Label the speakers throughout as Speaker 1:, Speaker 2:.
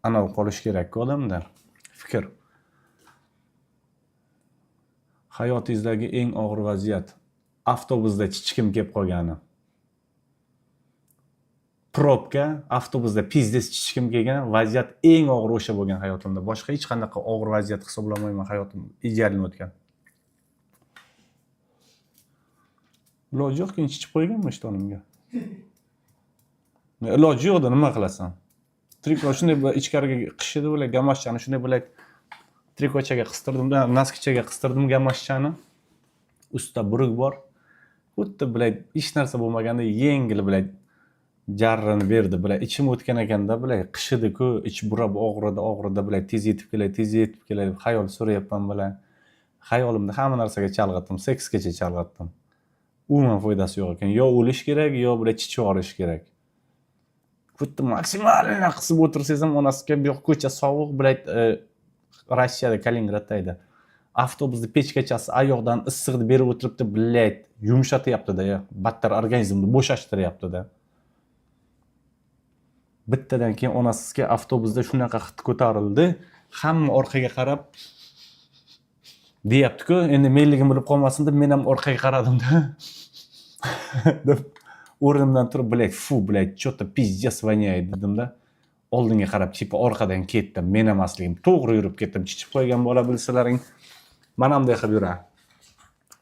Speaker 1: Anavi qolishi kerak-ku odamda fikr. Hayotingizdagi eng og'ir vaziyat? Avtobusda chichkim kelib qolgani. Пробка, avtobusda пиздец chichkim kelgan vaziyat eng og'ir o'sha bo'lgan hayotimda. Boshqa hech qanaqa og'ir vaziyat hisoblamayman, hayotim идеально o'tgan. Iloji yo'q, keyin chichib qo'yganman ishtonimga. Iloji yo'qda, nima qilasan? Triko shunday bir ichkariga qishidi, bular gamashchani shunday bular trikochaga qistirdim-da, носки chaga qistirdim gamashchani. Ustida buruk bor. Xuddi, блядь, hech narsa bo'lmaganda yengil, блядь, jarrini berdi, блядь. Ichim o'tgan ekanda, блядь, qishidi-ku, ich burab og'ridi, og'ridi, блядь, tez yetib kelay, tez yetib kelay deb xayol suryapman, блядь. Xayolimda hamma narsaga chalg'itdim, seksgacha chalg'itdim. Umuman foydasi yo'q ekan. Yo o'lish kerak, yo, блядь, chichib yuborish kerak. Xuddi максимально qisib o'tirsangiz ham onasiga bu yoq ko'cha sovuq, блядь, Rossiyada, Kaliningradda edi. Avtobusni pechkachasi oyoqdan issiqni berib o'tiribdi, блядь, yumshatyapti-da, battar organizmni bo'shashtiryapti-da. Bittadan keyin onasiga avtobusda shunaqa hid ko'tarildi, hamma orqaga qarab deyapti-ku, endi menligim bilib qolmasin deb men ham orqaga qaradimda. Deb o'rnimdan turib, блядь, фу, блядь, что-то пиздец воняет dedimda. Oldinga qarab, типа orqadan ketdim, men emasligim. To'g'ri yurib ketdim. Chichib qo'ygan bola bilsalaring, mana bunday qilib yurar.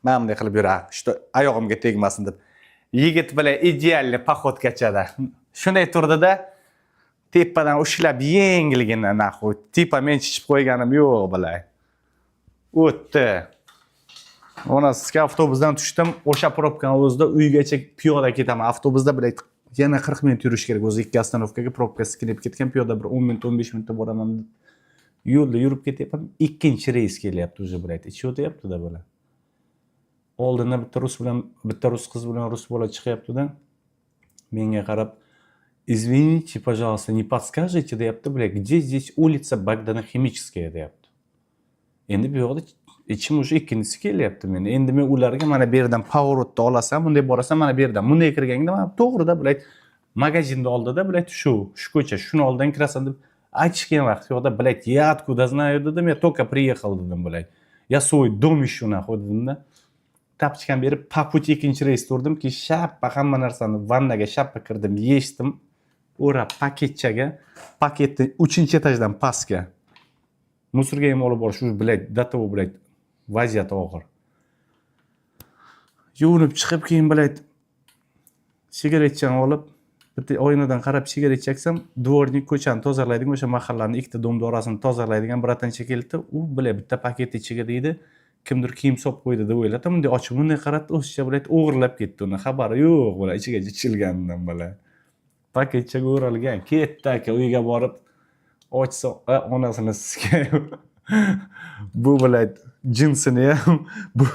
Speaker 1: Mana bunday qilib yurar, что oyog'imga tegmasin deb. Yigit bilan идеальный походка chada. Shunday turdida, tepadan ushlab yengilgina нахуй. Типа men chichib qo'yganim yo'q, блядь. O'tdi. Onasiga avtobusdan tushdim, o'sha пробка ni o'zida uygacha piyoda ketaman. Avtobusda, блядь, yana 40 minut yurish kerak o'zi ikki остановка ga, пробка sikilib ketgan, piyoda bir 10 minut, 15 minutda boraman deb. Yo'lda yurib ketyapman, ikkinchi reys kelyapti уже, блядь. Ichi o'tyapti-da bular. Oldindan bitta rus bilan, bitta rus qiz bilan rus bola chiqyapti-da. Menga qarab, "Извините, пожалуйста, не подскажете?" deyapti, блядь, "Где здесь улица Богдана Химическая?" deyapti. Endi bu yoqda ichim уже ikkinchisi kelyapti meni. Endi men ularga mana bu yerdan поворот ni olasan, bunday borasan, mana bu yerdan bunday kirganda mana to'g'rida, блядь, magazinni oldida, блядь, shu ko'cha, shuni oldidan kirasan deb aytishga ham vaqt yo'qda, блядь, я откуда знаю dedim, я только приехал dedim, блядь. Я свой дом ищу, нахуй dedimda. Тапочка ni berib, по пути ikkinchi reys turdim, keyin shappa hamma narsani vannaga shappa kirdim, yechdim. O'rab paketchaga, paketni uchinchi etajdan pastga. Мусор ga ham olib borish уже, блядь, до того, блядь, vaziyat og'ir. Yuvinib chiqib, keyin, блядь, sigaretchani olib, bitta oynadan qarab sigaret cheksam, дворник, ko'chani tozalaydigan, o'sha mahallani ikkita дом ni orasini tozalaydigan братан cha keldi. U, блядь, bitta paket ichiga deydi, kimdir kiyim solib qo'ydi deb o'yladi. Bunday ochib, bunday qaradi, o'zicha, блядь, o'g'irlab ketdi uni. Xabari yo'q, блядь, ichiga ichilganidan, блядь. Paketchaga o'ralgan. Ketdi aka, uyga borib ochsa, onasini sikay. Bu, блядь, jinsini ham, bu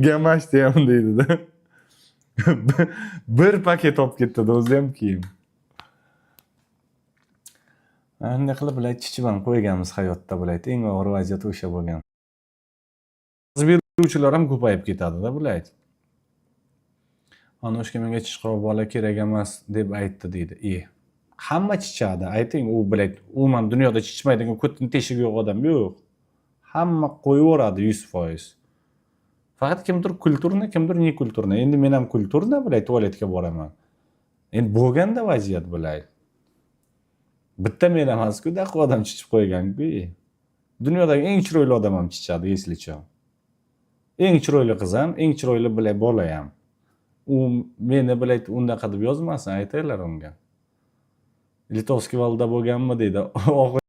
Speaker 1: gamashni ham deydida. Bir paket olib ketdi o'zi ham kiyim. Bunday qilib, блядь, chichib ham qo'yganmiz hayotda, блядь. Eng og'ir vaziyat o'sha bo'lgan. Beruvchilar ham ko'payib ketadi-da, блядь. Anushka menga chichqoq bola kerak emas deb aytdi deydi. E, hamma chichadi. Ayting, u, блядь, umuman dunyoda chichmaydigan, ko'tini teshigi yo'q odam yo'q. Hamma qo'yaveradi 100%. Faqat kimdir культурный, kimdir не культурный. Endi men ham культурный, блядь, tualetga boraman. Endi bo'lganda vaziyat, блядь. Bitta men emas-ku, daqqa odam chichib qo'ygan-ku. Dunyodagi eng chiroyli odam ham chichadi, если чё. Eng chiroyli qiz ham, eng chiroyli, блядь, bola ham. U meni, блядь, unaqa deb yozmasin, aytaylar unga. Литовский вал da bo'lganmi deydi. Og'ir